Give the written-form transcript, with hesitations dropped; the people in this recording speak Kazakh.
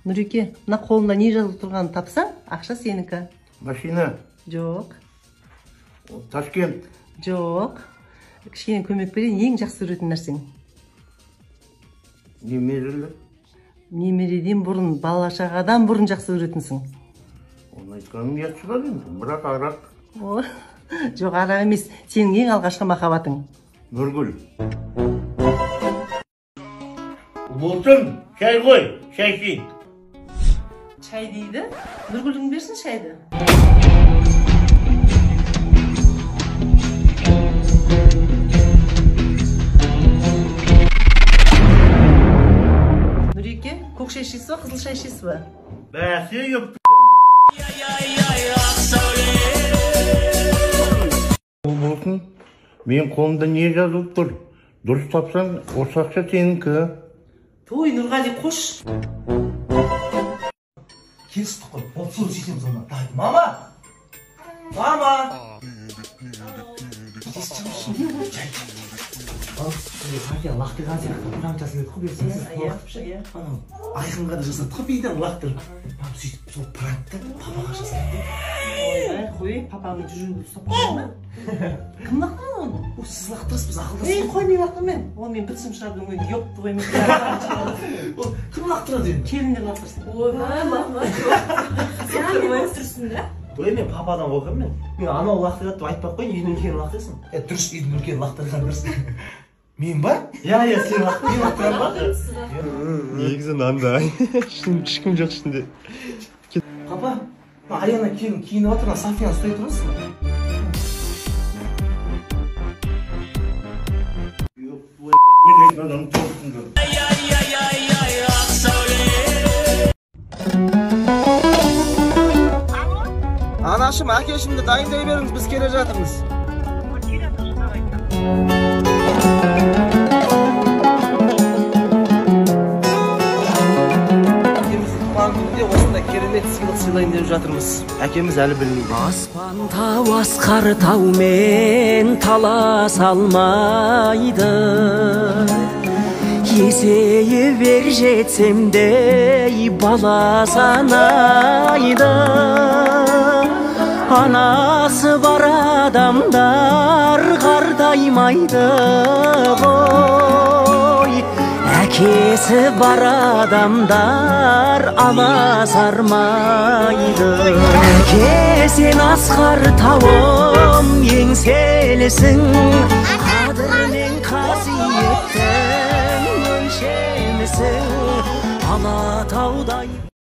Нұреке, мына қолында не жазылып тұрғанын тапсаң, ақша сенікі. Машина. Жоқ. Ташкент. Жоқ. Кішкене көмек берейін, ең жақсы көретін нәрсең. Немерелер. Немереден бұрын, бала шағадан бұрын жақсы көретінсің. Оны айтқаным ұят шығар енді, бірақ арақ. Жоқ, арақ емес, сенің ең алғашқы махаббатың. Нұргүл. Болсын, шай қой, шай ішейік. Шай дейді. Нұргүлдің берсін шайды. Нұреке, көк шай ішесіз ба, қызыл шай ішесіз ба? Бәсе, еп. Болсын, мен қолымда не жазылып тұр? Дұрыс тапсаң, осы ақша сенікі. Той, Нұрғали, қош. Келістік қой, болды, соны шешеміз онда. Давай, мама! Мама! София лақтырған сияқты пранк жасап едік қой, берсеңіз, қорқытып ше. Анау Айқынға да жасадық қой, биден лақтырып. Мам сөйтіп сол пранкты папаға жасады. Ойбай, қой, папаның жүрегін ұстап қойды ма? Кім лақтырды оны? О, сіз лақтырасыз, біз ақылдасыз. Ей, қой, мен лақтырмаймын. Ол мен бітсім шығады, өңі ёпты ғой. Ол кім лақтырады енді? Келіндер лақтырсын. Ойбай, мама. Сен лақтырсың да? Ой, мен пападан қорқамын мен. Мен анау лақтырады деп айтпай ақ қояйын, үйдің үлкенін лақтырсын. Дұрыс, үйдің үлкенін лақтырған дұрыс. Мен ба? Иә, иә, сен лақтыр, мен лақтырамын ба? Негізі мынандай. Ешкім жоқ ішінде. Папа, мына Аяна келін киініп жатыр, мына Софияны ұстай тұрасыз ба? Анашым, әкешімді дайындай беріңіз, біз келе жатырмыз. Әкеміздің туған күнінде осындай керемет сыйлық сыйлайын деп жатырмыз. Әкеміз әлі білмейді. Аспан тау асқар таумен таласа алмайды. Есейіп ер жетсем де бала санайды. Анасы бар адамдар қартаймайды ғой. Әкесі бар адамдар аласармайды. Әке сен асқар тауым еңселісің, қадір мен қасиеттің өлшемісің, Алатаудай.